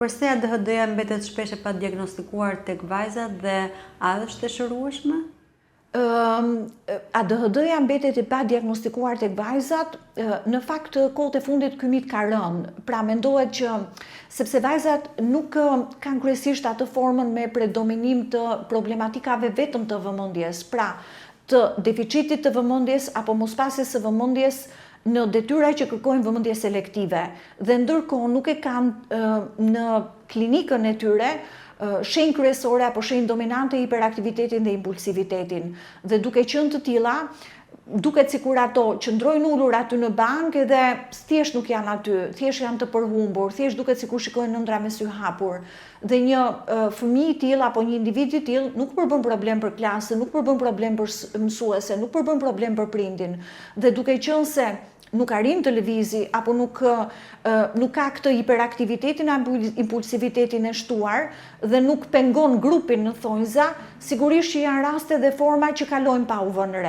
Përse ADHD-ja mbetet shpesh e padiagnostikuar tek vajzat dhe a është e shërueshme? ADHD-ja mbetet e padiagnostikuar tek vajzat, në fakt kohët e fundit ky mit ka rënë. Pra mendohet që sepse vajzat nuk kanë kryesisht atë formën me predominim të problematikave vetëm të vëmendjes, pra të deficitit të vëmendjes apo mospasjes së vëmendjes në detyra që kërkojnë vëmendje selektive dhe ndërkohë nuk e kanë në klinikën e tyre shenjë kryesore apo shenjë dominante hiperaktivitetin dhe impulsivitetin. Dhe duke qenë të tilla, duket sikur ato qëndrojnë ulur aty në bankë edhe thjesht nuk janë aty, thjesht janë të përhumbur, thjesht duket sikur shikojnë ëndrra me sy hapur. Dhe një fëmijë i tillë apo një individ i tillë nuk përbën problem për klasën, nuk përbën problem për mësuesen, nuk përbën problem për prindin. Dhe duke qenë se nuk arrin të lëvizi apo nuk nuk ka këtë hiperaktivitetin apo impulsivitetin e shtuar dhe nuk pengon grupin në thonjza, sigurisht që janë raste dhe forma që kalojnë pa u vënë re.